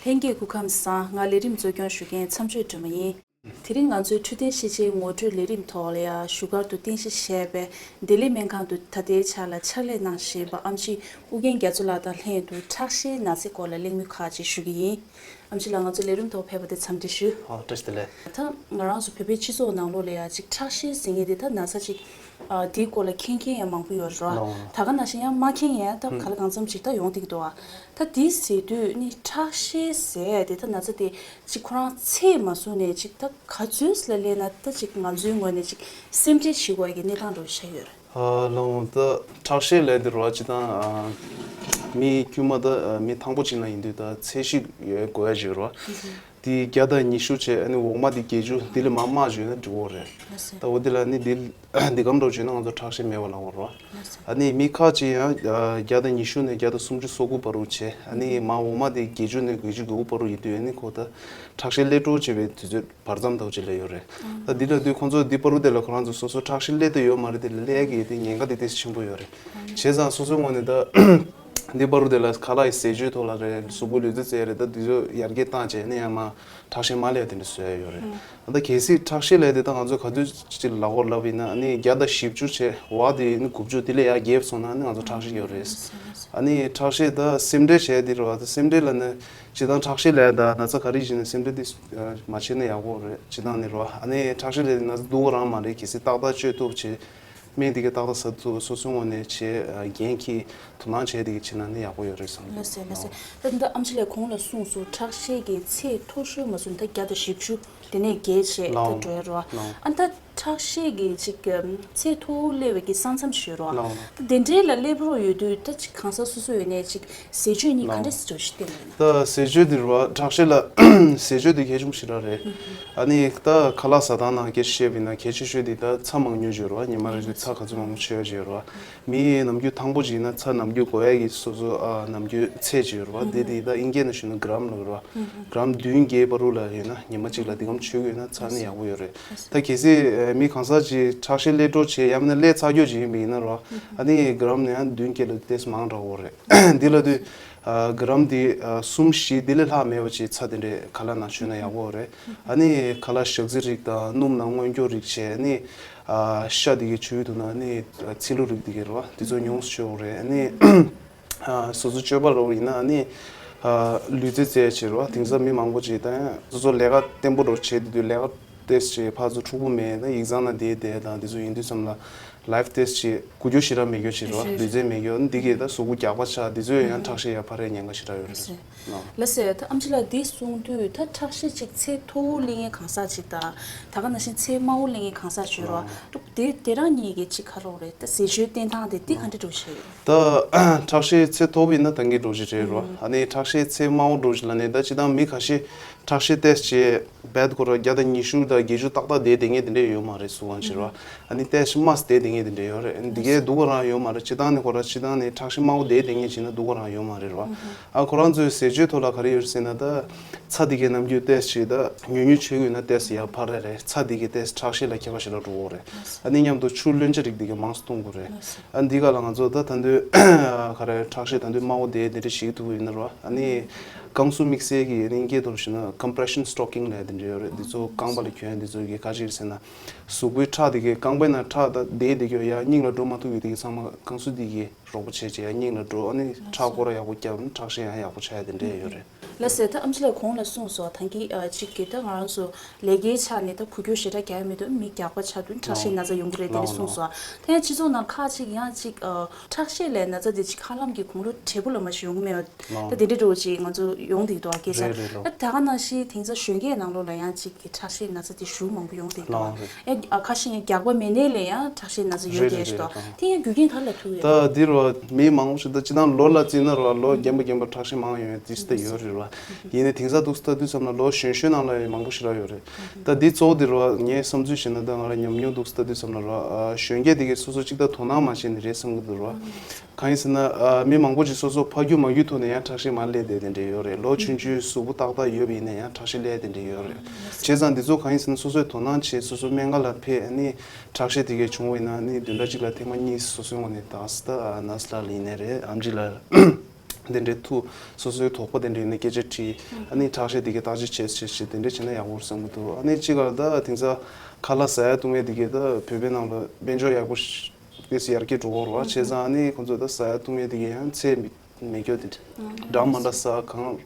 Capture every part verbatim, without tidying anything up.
ལྷན་རྒྱས་སྐུ་ཁམས་བཟང་། ང་ལས་རིམ་གཙོ་སྐྱོང་ཞུ་མཁན་མཚམས་གཅོད་སྒྲོལ་མ་ཡིན། དེ་རིང་ང་ཚོའི་འཕྲོད་བསྟེན་ཤེས་བྱའི་ངོ་སྤྲོད་ལས་རིམ་ཐོག་ལ་ཡང་བཞུགས་སྒར་དུ་རྟེན་གཞི་བྱས་པའི་བདེ་ལེགས་སྨན་ཁང་དུ་ད་ལྟའི་ཆར་ལ་ཕྱག་ལས་གནང་བཞིན་པ་ཨམ་ཆི་ཨུ་རྒྱན་རྒྱ་མཚོ་ལགས་དང་ལྷན་དུ་ཁྲག་ཤེད་ན་ཚའི་སྐོར་ལ་གླེང་མོལ་ཁག་ཅིག་ཞུ་གི་ཡིན། ཨམ་ཆི་ལགས་ང་ཚོ་ལས་རིམ་ཐོག་ཕེབས་པ་དེ་འཚམས་འདྲི་ཞུ། ཨོ་བཀྲ་ཤིས་བདེ་ལེགས། ད་ང་རང་ཚོ་བོད་པའི་སྤྱི་ཚོགས་ནང་ལོགས་ལ་ཡང་ཅིག་ཁྲག་ཤེད་ཟེར་མཁན་དེ་ད་ན་ཚ་ཅིག་ཨ་དེའི་སྐོར་ལ་མཁྱེན་མཁན་ཡང་མང་པོ་ཡོད་རེད་བ། ལགས། ད་ག་ནང་བཞིན་ཡང་མ་མཁྱེན་ཡང་ད་ག་ལ་གང་འཚམ་ཅིག་ད་ཡོང་བསྡད་ཀྱི་འདུག་བ། ད་དེ་ཟེར་དུས་ནི་ཁྲག་ཤེད་ཟེར་དེ་ད་ན་ཚ་དེ་ཅིག་ཁོ་རང་ཚད་མ་བཟུང་ནས་ཅིག་ད་ག་ཚོད་ལ་སླེབས་ན་ད་ཅིག་ང་ཚོའི་ངོས་ནས་ཅིག་སེམས་ཁྲལ་བྱེད་དགོས་ཀྱི་གནས་སྟངས་འདྲ་བོ་ཆགས་ཡོད་རེད། ཨ་ལགས། ད་ཁྲག་ཤེད་ལབ་དེ་རེད་བ། སྤྱིར་བཏང་ཨ་མི་དཀྱུས་མ་ད་ཨ་མི་ཐང་པོ་ཅིག་ནང་ཡིན་དུས་ད་ཚད་གཞི་ཡོད་དགོས་ཡ་ཅིག་ཡོད་རེད་བ། དེ་བརྒྱ་དང་ཉི་ཤུ་བྱས་ཨ་ནི་འོག་མ་དེ་བརྒྱད་ཅུ་དེ་ལས་མར་དམའ་བྱས་ན་འགྲིག་གི་རེད། ལགས་སོ། ད་འོ་དེ་ལ་ནི་དེ་འདི་གམ་འདྲ་བྱས་ན་ང་ཚོ་ཁྲག་ཤེད་མེད་པ་ལབ་དགོས་རེད་བ། ལགས་སོ། ཨ་ནི་མི་ཁག་ཅིག་ཡང་ཨ་བརྒྱ་དང་ཉི་ཤུ་ནས་བརྒྱ་དང་སུམ་ཅུ་སོ་དགུ་བར་དུ་བྱས། ཨ་ནི་མར་འོག་མ་དེ་བརྒྱད་ཅུ་ནས་བརྒྱད་ཅུ་གོ་དགུ་བར་དུ་ཡིན་དུས་ཨ་ནི་ཁོ་ད་ཁྲག་ཤེད་སླེབས་འགྲོ་བྱེད་པའི་དུས་ཚོད་བར་མཚམས་ལྟ་བུ་ཅིག་ལ་ཡོད་རེད། ད་འདི་ལ་དུས་ཁོང་ཚོ་འདི་བར་དུ་དེ་ལ་ཁོ་རང་ཚོ་སོ་སོ་ཁྲག་ཤེད་སླེབས་དུ་ཡོད་མ་རེད། དེ་ལ་སླེབས་ཀྱི་དེ་ཉེན་ཁ་དེ་ཏོག་ཙམ་ཆེན་པོ་ཡོད་རེད། བྱས་ཙང་སོ་སོའི་ངོས་ནས་ད་འདི་བར་དུ་དེ་ལ་ཁ་ལག་གི་ཟས་སྤྱོད་ཐོག་ལ་རེད། གཟུགས་པོ་ལུས་རྩལ་རྩེད་རེད། ད་འདི་ཚོ་ཡར་རྒྱས་བཏང་བྱས་ནས་ཡང་མར་ཁྲག་ཤེད་མར་སླེབས་དེ་འདྲ་བཟོ་ཡ་ཡོད་རེད། ད་གལ་སྲིད་ཁྲག་ཤེད་སླེབས་དེ་ད་ང་ཚོ་ག་དུས་ཅིག་ལབ་དགོས་ལབ་ཡིན་ན་ཨ་ནི་བརྒྱ་དང་བཞི་བཅུ་བྱས་འོག་དེ་ནི་དགུ་བཅུ་དེ་ལས་ཡར་རྒྱས་སོང་ན་ཨ་ནི་ང་ཚོ་ཁྲག་ཤེད་ཡོད་རེད། ཨ་ནི་ཁྲག་ཤེད་ད་སེམས་ཁྲལ་བྱས་དེ་རེད་བ། ད་སེམས་ཁྲལ་ལ་ནི། སྤྱིར་བཏང་ཁྲག་ཤེད་ལབ་ཡ་ད་ན་ཚ་ག་རེ་ཡིན་ན་སེམས་ཁྲལ་དེ་མ་བྱེད་ན་ཡག་པོ་རེད། སྤྱིར་བཏང་ནི་རོ། ཨ་ནི་ཁྲག་ཤེད་ལབ་ཡ་ན་ཚ་སྡུག་པོ་རང་མ་རེད། གལ་སྲིད་ཏག་ཏག་བཅོས་ཐུབ་བྱས། སྨན་དེ་ག་ཏག་ཏག་ཟ་ཐུབ། སོ་སོའི་ངོས་ནས་བྱས་འགན་འཁྱེར་དོ་སྣང་བྱས་དེ་ག་བྱེད་ན་ནི་ཡག་པོ་ཡོད་རེད་བསམ་གྱི། ལགས་སོ་ལགས་སོ། ད་ད་ཨམ་ཆི་ལགས་གོང་ལ་གསུངས་སོང་། ཁྲག་ཤེད་ཀྱི་ཚད་མཐོ་ཤོས་མ་སོང་ད་བརྒྱ་དང་བཞི་བཅུ་དེ་ནས་བརྒལ་བྱས་ད་ལགས། འགྲོ་ཡ་རོ། ལགས། ཨ་ད་ཁྲག་ཤེད་ཀྱི་ཅིག་ཚད་མཐོ་བོ་སླེབས་པའི་གི་ས་མཚམས་ཤིག་ཡོད་རེད་བ། ལགས། ད་དེ་འདྲའི་ལ་སླེབས་རོགས་ཡོད་དུས་ད་ཅིག་གང་ཟག་སོ་སོ་ཡོད་ནས་ཅིག་ཟས་སྤྱོད་གཉིས་ག་འདྲས་སེ་འགྲོ་ཞིག་བསྟེན་དགོས་ན། ད་ཟས་སྤྱོད་འདི་རེད་བ། ཁྲག་ཤེད་ལ་ཟས་སྤྱོད་འདི་གལ་ཆེན་པོ་ཞེ་དྲག་རེད། ཨ་ནི་ད་ཁ་ལག་ཟ་སྟངས་ནང་སྐད་ཆ་བཤད་པ་ཡིན་ན་གལ་ཆེ་ཤོས་འདི་ད་ཚྭ་མང་ཉུང་ཅིག་ཡོད་རེད་བ། ཉི་མ་རེ་རེ་ཚྭ་ག་ཚོད་མང་པོ་མཆོད་ཡ་ཅིག་ཡོད་རེད་བ། མི་ནམ་རྒྱུན་ཐང་པོ་ཅིག་ཡིན་ན་ཚྭ་ནམ་རྒྱུན་དགོས་ཡ་གི་སོ་སོ་ཨ་ནམ་རྒྱུན་ཚད་ཅིག་ཡོད་རེད་བ། དེ་དེ་ད་ཨིན་སྐད་ནང་ཞུས་ན་གྲམ་ལབ་ཡོད་རེད་བ། གྲམ་བདུན་བརྒྱད་བར་དུ་ལ་ཡོད་ན་ཉི་མ་གཅིག་ལ་དེ་གམ་མཆོད་ཀྱི་ཡོད་ན་ཚྭ་ནི་ཡག་པོ་ཡོད་རེད། ད་གལ་སྲིད་ཨ་མི་གང་ཟག་ཅིག་ཁྲག་ཤེད་སླེབས་འགྲོ་བྱས་ཡང་མིན་ན་སླེབས་ཚར་རྒྱུ་ཅིག་ཡིན་པ་ཡིན་ན་རོ། ཨ་ནི་གྲམ་ནས་ཡང་བདུན་བརྒྱད་ལ་ཏོག་ཙམ་མང་དྲགས་ཡོད་རེད། འདི་ལ་དུས་ཨ་གྲམ་འདི་ཨ་གསུམ་བཞི་འདི་ལས་ལྷག་མེད་པ་ཅིག་ཚྭ་དེ་འདྲས་ཁ་ལག་ནང་མཆོད་ན་ཡག་པོ་ཡོད་རེད། ཨ་ནི་ཁ་ལག་ཞག་རྩི་རིགས་དང་སྣུམ་དང་སྔོ་སྐྱུར་རིགས་བྱས། ཨ་ནི་ཨ་ཤ་འདི་གའི་མཆོད་ཡ་འདུག་ན་ཨ་ནི་ཚིལ་ལུ་རིགས་འདི་གའི་རེད་བ། འདི་ཚོ་ཉུང་སུ་མཆོད་དགོས་རེད། ཨ་ནི། ཨ་སོ་སོ་སྤྱོད་པ་ལོག་ཡིན་ན་ཨ་ནི་ཨ་ལུས་རྩལ་རྩེད་བྱེད་རོགས། དེང་སང་མི་མང་པོ་ཅིག་ད་ཡང་སོ་སོ་ལས་ཀ་བརྟན་པོ་འགྲོ་བྱེད་དུས་ལས་ཀ་ཏོག་ཙམ་ཅིག་ཕར་ཚུར་འཁྲུག་པོ་མེད་ན་ཡིག་ཚང་ནང་བསྡད་བསྡད་དང་དེ་ཚོ་ཡིན་དུས་ཙམ་ལ་ལའིབ་ཏོག་ཙམ་ཅིག་འགུལ་སྐྱོད་ཞེ་དྲག་མེད་རྒྱུ་བྱེད་རོགས། ལུས་རྩལ་མེད་རྒྱུ་འདི་གས་ད་གཟུགས་པོ་རྒྱགས་པ་ཆགས། དེ་ཚོས་ཡང་ཁྲག་ཤེད་ཡར་འཕར་ཡ་ཉེན་ཁ་ཞེ་དྲག་ཡོད་རེད། ལགས་སོ། ལགས་སོ། ད་ཨམ་ཆི་ལགས་འདི་གསུང་དུས་ད་ཁྲག་ཤེད་ཅིག་ཚད་མཐོ་བོ་སླེབས་མཁན་གང་ཟག་ཅིག་དང་ད་ག་ནང་བཞིན་ཚད་དམའ་བོ་སླེབས་མཁན་གང་ཟག་ཅིག་ཡོད་རོགས། དེ་དེ་རང་གཉིས་ཀྱི་ཅིག་ཁ་ལོག་རེད། ད་ཟས་སྤྱོད་བསྟེན་སྟངས་དེ་འདི་ག་འདྲ་འགྲོ་བྱེད་ཡོད། ད་ཁྲག་ཤེད་ཚད་མཐོ་པོ་ཡིན་ན་ད་གིན་འགྲོ་བཞིན་རེད་རོ། ཨ་ནི་ཁྲག་ཤེད་ཚད་དམའ་བོ་འགྲོ་བཞིན་ལ་ནི་ད་སྤྱིར་བཏང་མི་ཁ་ཤས་ཁྲག་ཤེད་ཏོག་ཙམ་བད་ཁོ་ར་བརྒྱ་དང་ཉི་ཤུ་དང་བརྒྱད་ཅུ་ཏག་ཏག་བསྡད་བསྡད་མཁན་དེ་འདྲས་ཡོད་མ་རེད། སུ་གང་ཕྱིར་རོ། ཨ་ནི་ཏོག་ཙམ་དམའ་སེ་བསྡད་བསྡད་མཁན་དེ་འདྲས་ཡོད་རེད། ཨ་ནི་འདི་གའི་སྡུག་ག་རང་ཡོད་མ་རེད། སྤྱིར་བཏང་ནི་ཁོ་ར་སྤྱིར་བཏང་ནི་ཁྲག་ཤེད་དམའ་བོ་བསྡད་བསྡད་མཁན་བྱས་ན་སྡུག་ག་རང་ཡོད་མ་རེད་རོ། ཨ་ཁོ་རང་ཚོའི་ཟས་སྤྱོད་ཐོག་ལ་ག་རེ་ཡོད་ཟེར་ན་ད་ཚྭ་འདི་གའི་ནམ་རྒྱུན་ཏོག་ཙམ་ད་ཉུང་ཉུང་མཆོད་ཀྱི་ཡོད་ན་ཏོག་ཙམ་ཡར་འཕར་རེ་རེད། ཚྭ་འདི་གའི་ཏོག་ཙམ་ཁྲག་ཤེད་ལ་ཁྱད་པར་ཞེ་དྲག་འགྲོ་གི་རེད། ཨ་ནི་མཉམ་དུ་ཆུ་རློན་ཆ་རིགས་འདི་གའི་མང་ཙམ་འཐུང་དགོས་རེད། ཨ་འདི་ག་ལ་ང་ཚོ་ད་ད་དུང་ག་རེ་ཁྲག་ཤེད་ད་དུང་དམའ་བོ་དེ་འདི་འདྲ་ཞིག་ཐུབ་ཡོད་ན་རོ། ཨ་ནི་རྐང་སུ་དམིགས་བསལ་གྱི་ཨ་ནི་སྐད་ཐོག་ཞུས་ན་compression stocking ལབ་དེ་འདྲ་ཡོད་རེད། འདི་ཚོ་རྐང་པ་ལ་གྱོན་འདི་ཚོ་གི་ག་ཅིག་ཟེར་ན་གཟུགས་པོའི་ཁྲག་འདི་གའི་རྐང་པའི་ནང་ཁྲག་ད་བསྡད་བསྡད་ཀྱི་ཡོད། ཡར་སྙིང་ལ་འགྲོ་མ་ཐུབ་ཡོད། འདི་གའི་ཚང་མ་རྐང་སུ་འདི་གའི་རོགས་པ་བྱས་བྱས་ཡར་སྙིང་ལ་འགྲོ། ཨ་ནི་ཁྲག་སྐོར་ར་ཡག་པོ་བརྒྱབ་ན་ཁྲག་ཤེད་ཡང་ཡག་པོ་ཆགས་ཡ་དེ་འདྲས་ཡོད་རེད། ལགས་སོ། ད་ཨམ་ཆི་ལགས་གོང་ལ་གསུངས་སོང་། ད་གིན་ཨ་གཅིག་གིས་ད་ང་རང་ཚོ་ལས་ཀའི་ཆ་ནས་ད་འགུལ་སྐྱོད་ཞེ་དྲག་རྒྱག་ཡ་མེད་དུས་མི་རྒྱགས་པ་ཆགས་དུས་ཁྲག་ཤེད་ན་ཚ་ཡོང་གི་རེད་དེ་འདྲས་གསུངས་སོང་། ད་ཡང་སྤྱི་ཚོགས་ནང་ཁག་ཅིག་ཡང་གཅིག་ཨ་ཁྲག་ཤེད་ལབ་ན་ཚ་དེ་གཅིག་ཧ་ལམ་གྱི་དགུང་ལོ་བགྲེས་པོ་ལ་མ་ཞིག་ཡོང་གི་མེད་པ། ད་དེ་འདྲས་འདྲ་བོ་ཅིག་ང་ཚོ་ཡོང་བསྡད་ཀྱི་འདུག་ཨ་སྐད་ཆ། རེད་རེད་ལོ། ད་ད་ག་ནང་བཞིན་དེང་སང་གཞོན་སྐྱེས་ནང་ལོགས་ལ་ཡང་གཅིག་གི་ཁྲག་ཤེད་ན་ཚ་དེ་ཞེ་པོ་མང་པོ་ཡོང་བསྡད་ཀྱི་འདུག་ཨ། ཡང་ཨ་ཁ་ཤས་ཡང་རྒྱགས་པ་མེད་ནའི་ལས་ཡང་ཁྲག་ཤེད་ན་ཚ་ཡོད་རེད་རེད་རེད་རེད། དེ་ཡང་རྒྱུ་རྐྱེན་ག་ལ་ཐུག་ཡོད། ད་འདི་རུ་མི་མང་པོ་ཞིག་ད་སྤྱིར་བཏང་ལོ་ལ་བརྩིས་ན་རུ་ལོ་རྒན་པ་རྒན་པ་ཁྲག་ཤེད་མང་ཡོང་དུས་ད་ཡོད་རེད་ར། ཡིན་ནའི་དེང་སང་འདུག་སེ་ལྟ་དུས་ཙམ་ལ་ལོ་གཞོན་གཞོན་ནང་ལ་ཡང་མང་པོ་ཞིག་ར་ཡོད་རེད། ད་འདི་གཙོ་བོ་འདི་རུ་ངའི་བསམ་ཚུལ་བྱས་ན་ད་ང་རང་ཉམས་མྱོང་འདུག་སེ་ལྟ་དུས་ཙམ་ལ་རུ་གཞོན་སྐྱེས་དེ་གས་སོ་སོ་གཅིག་ད་དོ་སྣང་མ་བྱས་ནི་རེད་བསམ་གྱི་འདུག་ར། གང་ཡིན་ཟེར་ན་ཨ་མི་མང་པོ་ཅིག་སོ་སོ་ཕ་རྒྱུད་མ་རྒྱུད་ཐོག་ནས་ཡང་ཁྲག་ཤེད་མར་སླེབས་བསྡད་དེ་འདྲས་ཡོད་རེད། ལོ་ཆུང་ཆུང་གཟུགས་པོ་ཏག་ཏག་ཡོད་པ་ཡིན་ན་ཡང་ཁྲག་ཤེད་སླེབས་དེ་འདྲས་ཡོད་རེད། བྱས་ཙང་འདི་ཚོ་གང་ཡིན་ཟེར་ན་སོ་སོས་དོ་སྣང་བྱས་སོ་སོ་སྨན་ཁང་ལ་ཕེབས་ཨ་ནི་ཁྲག་ཤེད་དེ་གས་བྱུང་བ་ཡིན་ན་ཨ་ནི་བདུན་ཕྲག་གཅིག་ལ་ཐེངས་མ་གཉིས་སོ་སོའི་ངོས་ནས་ད་ད་ནར་སི་ལགས་ལ་ཡིན་ནའི་རེད། ཨམ་ཆི་ལགས། དེ་འདྲའི་ཐུགས་སོ་སོའི་དོགས་པ་དེ་འདྲ་ཡིན་ན་སྐད་ཆ་དྲིས། ཨ་ནི་ཁྲག་ཤེད་དེ་གའི་བརྟག་དཔྱད་བྱས་བྱས་བྱས་དེ་འདྲ་བྱས་ན་ཡག་པོ་རེད་བསམ་གྱི་འདུག་ཨ་ནི་གཅིག་ག་ད་དེང་སང་ཁ་ལག་ཟ་ཡ་བཏུང་ཡ་དེ་གའི་ད་བོད་པའི་ནང་ལ་དཔལ་འབྱོར་ཡག་པོ་ཞིག་དཔེ་སུ་ཡར་རྒྱས་འགྲོ་གི་རེད་བ། བྱས་ཙང་ཨ་ནི་ཁོང་ཚོ་ད་ཟ་ཡ་བཏུང་ཡ་དེ་གའི་ཡང་ཚད་མེད་མེད་སྐྱོ་དེ་འདྲ་མ་འདྲ་ཟ། གང་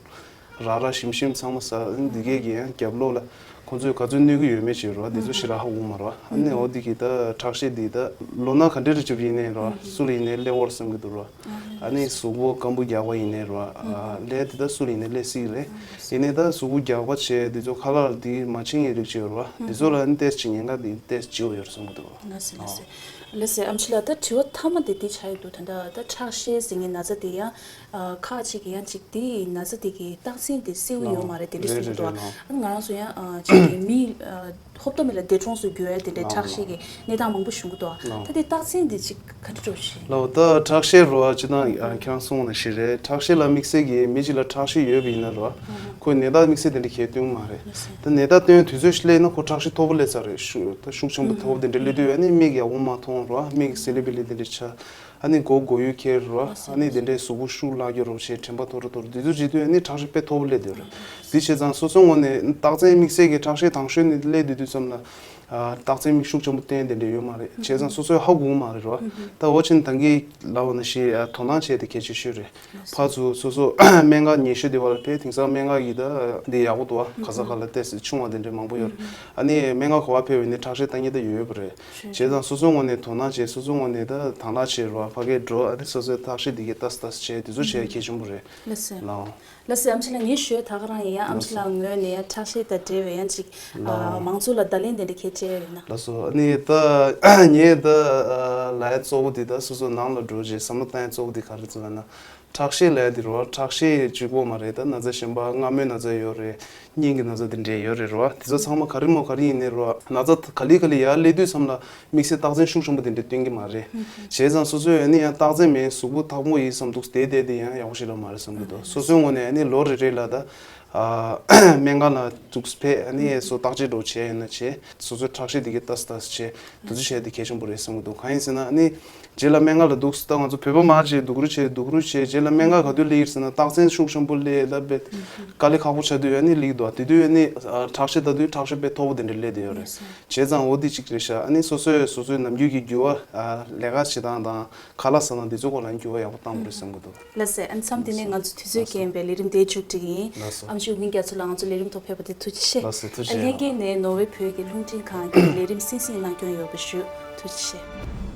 རག་རག་ཞིམ་ཞིམ་ཚང་མ་ཟ། ཨ་ནི་དེ་གའི་གི་ཡང་རྒྱབ་ལོགས་ལ་ཁོང་ཚོས་ག་ཚོད་གནོད་ཀྱི་ཡོད་མེད་ཅིག་རེད་བ། དེ་ཚོ་ཞེ་དྲག་ཧ་གོ་གི་མ་རེད་བ། ཨ་ནི་འོ་དེ་གི་ད་ཁྲག་ཤེད་དེ་ད་ལོ་ན་ག་འདྲ་རེ་བྱས་པ་ཡིན་ནའི་རེད་བ། སུ་ལ་ཡིན་ནའི་སླེབས་ཡོང་བསམ་གྱི་འདུག་རེད་བ། ཨ་ནི་གཟུགས་པོ་སྐམ་པོ་རྒྱགས་པ་ཡིན་ནའི་རེད་བ། ཨ་ལས་དེ་ད་སུ་ལ་ཡིན་ནའི་སླེབས་སྲིད་རེད། ཡིན་ནའི་ད་གཟུགས་པོ་རྒྱགས་པ་བྱས་དེ་ཚོ་ཁ་ལག་དེ་མ་བྱིན་ཡའི་རིགས་ཅིག་ཡོད་རེད་བ། དེ་ཚོ་ལ་ཨ་ནི་ཏོག་ཙམ་ཉེན་ཁ་དེ་ཏོག་ཙམ་ལྗིད་པོ་ཡོད་རེད་བསམ་གྱི་འདུག་རེད་བ། ལགས་སེ་ལགས་སེ། ལགས་སེ། ཨམ་ཆི་ལགས། ད་དྲི་བ་མཐའ་མ་དེ་འདི་ཆགས་ཡོད་འདུག་ད་ལྟ་ད་ཁྲག་ཤེད་ཟེར་མཁན་ན་ཚ་དེ་ཡང་ཨ་ཁག་ཅིག་གིས་ཡང་ཅིག་དེའི་ན་ཚ་དེ་གི་རྟགས་མཚན་དེ་གསལ་པོ་ཡོད་མ་རེད་དེ་འདྲ་གསུང་གི་འདུག་ཨ་ང་རང་ཚོ་ཡང་ཨ་ཅིག་གི་མི་ཨ་ཧོབ་ཏེ་མི་ལ་འདས་གྲོངས་སུ་འགྱུར་ཡ་དེ་འདྲའི་ཁྲག་ཤེད་ཀྱི་གནས་སྟངས་མང་པོ་བྱུང་གི་འདུག་ཨ་ད་དེ་རྟགས་མཚན་དེ་ཅིག་ག་འདྲ་འདྲ་ཞིག་ལགས། ད་ཁྲག་ཤེད་རེད་བ། ཅི་ད་ཁྱེད་རང་གསུངས་པ་ནང་བཞིན་རེད། ཁྲག་ཤེད་ལ་དམིགས་བསལ་གྱི་མི་གཅིག་ལ་ཁྲག་ཤེད་ཡོད་པ་ཡིན་ན་རེད་བ། ཁོས་ནད་རྟགས་དམིགས་བསལ་དེ་འདྲ་གས་སྟོན་གྱི་མ་རེད། ད་ནད་རྟགས་སྟོན་དུས་ཚོད་ཞིག་སླེབས་ན་ཁོ་ཁྲག་ཤེད་མཐོ་པོ་སླེབས་ཚར་རེད། ཤུགས་ད་ཤུགས་ཆེན་པོ་མཐོ་པོ་དེ་འདྲ་སླེབས་དུས་ཨ་ནི་མིག་ཡག་པོ་མ་མཐོང་རོ། མིག་སེར་ལི་བི་ལི་དེ་འདྲ་ཆགས། ཨ་ནི་མགོ་མགོ་ཡུ་འཁྱེར་རོ། ཨ་ནི་དེ་འདྲའི་གཟུགས་པོ་ཤུགས་བརླག་རྒྱུ་རོ་བྱས། དྲན་པ་ཐོར་རོ་ཐོར་དེ་ཚོ་བྱེད་དུས་ཨ་ནི་ཁྲག་ཤེད་དཔེ་མཐོ་པོ་སླེབས་དུས་རེད། དེ་བྱས་ཙང་སོ་སོའི་ངོས་ནས་རྟགས་མཚན་དམིགས་བསལ་གྱི་ཁྲག་ཤེད་དང་ཤོས་ནས་སླེབས་དུས་དུས་ཙམ་ལ། ཨ་རྟགས་མཚན་མིག་ཤུགས་ཆེན་པོ་བསྟན་དེ་འདྲ་ཡོད་མ་རེད། བྱས་ཙང་སོ་སོས་ཧ་གོ་གི་མ་རེད་རོ། ད་འོ་ཆེན་ད་གིན་ལབ་པ་ནང་བཞིན་ཨ་དོ་སྣང་བྱས་དེ་གལ་ཆེ་ཤོས་རེད། ཕར་ཚུར་སོ་སོ་སྨན་ཁང་ཉེ་ཤོས་དེ་བ་ལ་ཕེབས། དེང་སང་སྨན་ཁང་གི་ད་འདི་ཡག་པོ་འདུག་བ། ག་ས་ག་ལ་ཏོག་ཙམ་ཆུང་བ་དེ་འདྲ་མང་པོ་ཡོད་རེད། ཨ་ནི་སྨན་ཁང་ག་བ་ཕེབས་པ་ཡིན་ནའི་ཁྲག་ཤེད་ལྟ་མཁན་ད་ཡོད་ཡོད་པ་རེད། བྱས་ཙང་སོ་སོའི་ངོས་ནས་དོ་སྣང་བྱས། སོ་སོའི་ངོས་ནས་ད་དང་བླངས་བྱས་རོ། ཕ་གིར་འགྲོ། ཨ་ནི་སོ་སོའི་ཁྲག་ཤེད་དེ་གའི་ལྟ་ས་ལྟ་ས་བྱས། དེ་ཚོ་བྱས་གལ་ཆེན་པོ་རེད། ལགས་སོ། ལགས་འོང་། ལགས་སོ། ཨམ་ཆི་ལགས། ངས་ཞུ་ཡ་ད་ག་རང་ཡིན་ཡ། ཨམ་ཆི་ལགས་ངོས་ནས་ཡ་ཁྲག་ཤེད་དང་འབྲེལ་བའི་ཡང་ཅིག་ཨ་མང་ཚོགས་ལ་བརྡ་ལན་དེ་འདྲ་གལ་ཆེ་ཡོད་ན། ལགས་སོ། ཨ་ནི་ད་ངས་ད་ལབ་ཡ་གཙོ་བོ་དེ་ད་སོ་སོ་ནང་ལ་འགྲོ་རྗེས་བསམ་བློ་བཏང་ཡ་གཙོ་བོ་དེ་ག་རེ་ཚོ་ལབ་ན། ཁྲག་ཤེད་ལབ་ཡ་དེ་རོ། ཁྲག་ཤེད་གཅིག་པོ་མ་རེད། ད་ན་ཚ་གཞན་པ་མངར་མོའི་ན་ཚ་ཡོད་རེད། སྙིང་གི་ན་ཚ་དེ་འདྲས་ཡོད་རེད་རོ། དེ་ཚོ་ཚང་མ་ག་རེ་མོ་ག་རེ་ཡིན་ནའི་རོ། ན་ཚ་ག་ལེ་ག་ལེ་ཡར་སླེབས་དུས་ཙམ་ལ་དམིགས་བསལ་རྟགས་མཚན་ཤུགས་ཆེན་པོ་དེ་འདྲས་སྟོན་གྱི་མ་རེད། བྱས་ཙང་སོ་སོས་ཨ་ནི་ཡང་རྟགས་མཚན་མེད་གཟུགས་པོ་ཐག་པོ་ཡིན་བསམ་འདུག་བསྡད་བསྡད་དེ་ཡང་ཡག་པོ་ཞིག་ལ་མ་རེད་བསམ་གྱི་འདུག་སོ་སོའི་ངོས་ནས་ཨ་ནི་ལོ་རེ་རེ་ལ་ད་ཨ་སྨན་ཁང་ལ་འདུག་ཕེབས། ཨ་ནི་སོ་བརྟག་དཔྱད་འདྲ་བོ་བྱས་ཡིན་ན་བྱས། སོ་སོའི་ཁྲག་ཤེད་དེ་གའི་ལྟ་ས་ལྟ་ས་བྱས། དེ་ཚོ་བྱས་དེ་གལ་ཆེན་པོ་རེད་བསམ་གྱི་འདུག་གང་ཡིན་ཟེར་ན་ཨ་ནི་རྗེས་ལ་སྨན་ཁང་ལ་འདུག་སེ་ད་ང་ཚོ་བོད་པ་མང་ཆེ་སྡུག་རུས་བྱས་སྡུག་རུས་བྱས། རྗེས་ལ་སྨན་ཁང་ག་དུས་སླེབས་ཡིན་ཟེར་ན་རྟགས་མཚན་ཤུགས་ཆེན་པོ་སླེབས་ལབ་པས་དཀའ་ལས་ཁག་པོ་ཆགས་དུས་ཨ་ནི་སླེབས་འདུག་དེ་དུས་ཨ་ནི་ཁྲག་ཤེད་ལྟ་དུས་ཁྲག་ཤེད་དཔེ་མཐོ་པོ་དེ་འདྲ་སླེབས་བསྡད་ཡོད་རེད། བྱས་ཙང་འོ་དེ་གཅིག་རེད་ཤག་ཨ་ནི་སོ་སོས་སོ་སོའི་ནམ་རྒྱུན་གྱི་འགྱུར་བ་ལས་ཀ་བྱེད་སྟངས་དང་། ཁ་ལག་ཟ་སྟངས་འདི་ཚོའི་སྐོར་ལ་འགྱུར་བ་ཡག་པོ་བཏང་དགོས་རེད་བསམ་གྱི་འདུག་ལགས་སེ། ཨ་ནི་མཚམས་འདི་ནས་ང་ཚོ་དུས་ཚོད་རྐྱེན་པས་ལས་རིམ་འདི་མཇུག་སྒྲིལ་གྱི་ཡིན། ལགས་སོ། ཨམ་ཆི་ཀུན་རྒྱ་མཚོ་ལགས་ང་ཚོ་ལས་རིམ་ཐོག་ཕེབས་པ་དེ་ཐུགས་རྗེ་ཆེ། ལགས་སོ། ཐུགས་རྗེ་ཆེ། ཨ་ལྷན་རྒྱས་ནས་ནོར་ཝེ་བོད་ཀྱི་རླུང་འཕྲིན་ཁང་གི་ལས་རིམ་གསན་གཟིགས་གནང་སྐྱོང་ཡོད་པ་ཞུ། ཐུགས་རྗེ་ཆེ།